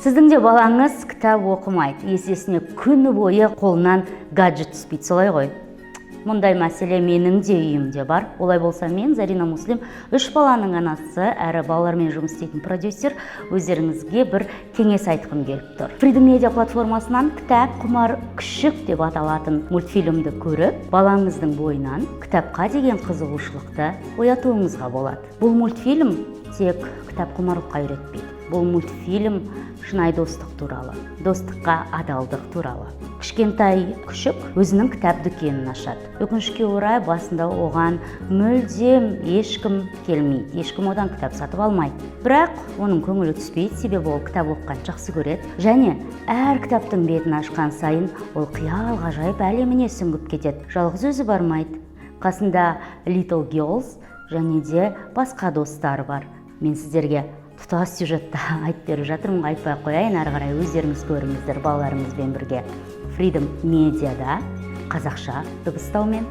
Сіздің де балаңыз кітап оқымайды, есесіне күні бойы қолынан гаджет түспейді, солай ғой? Мұндай мәселе менің де үйімде бар. Олай болса, мен, Зарина Муслим, үш баланың анасы әрі балалармен жұмыс істейтін продюсер, өздеріңізге бір кеңес айтқым келіп тұр. Freedom Media платформасынан «Кітап құмар күшік» деп аталатын мультфильмді көріп, балаңыздың бойынан кітапқа деген қызығушылықты оятуыңызға болады. Бұл мультфильм тек кітап құмарлыққа үйретпейді. Бұл мультфильм шынайы достық туралы, достыққа адалдық туралы. Кішкентай күшік өзінің кітап дүкенін ашады. Өкінішке орай, басында оған мүлдем ешкім келмейді, ешкім одан кітап сатып алмайды. Бірақ оның көңілі түспейді, себебі ол кітап оқығанды жақсы көреді және әр кітаптың бетін ашқан сайын ол қиял ғажайып әлеміне сүңгіп кетеді. Жалғыз өзі бармайды, қасында Little Girls және де басқа достары бар. Мен сіздерге тұтас сюжетті айтып беріп жатырмын ғой, айтпай ақ қояйын, әрі қарай өздеріңіз көріңіздер балаларыңызбен бірге. Freedom Media'да қазақша дыбыстаумен.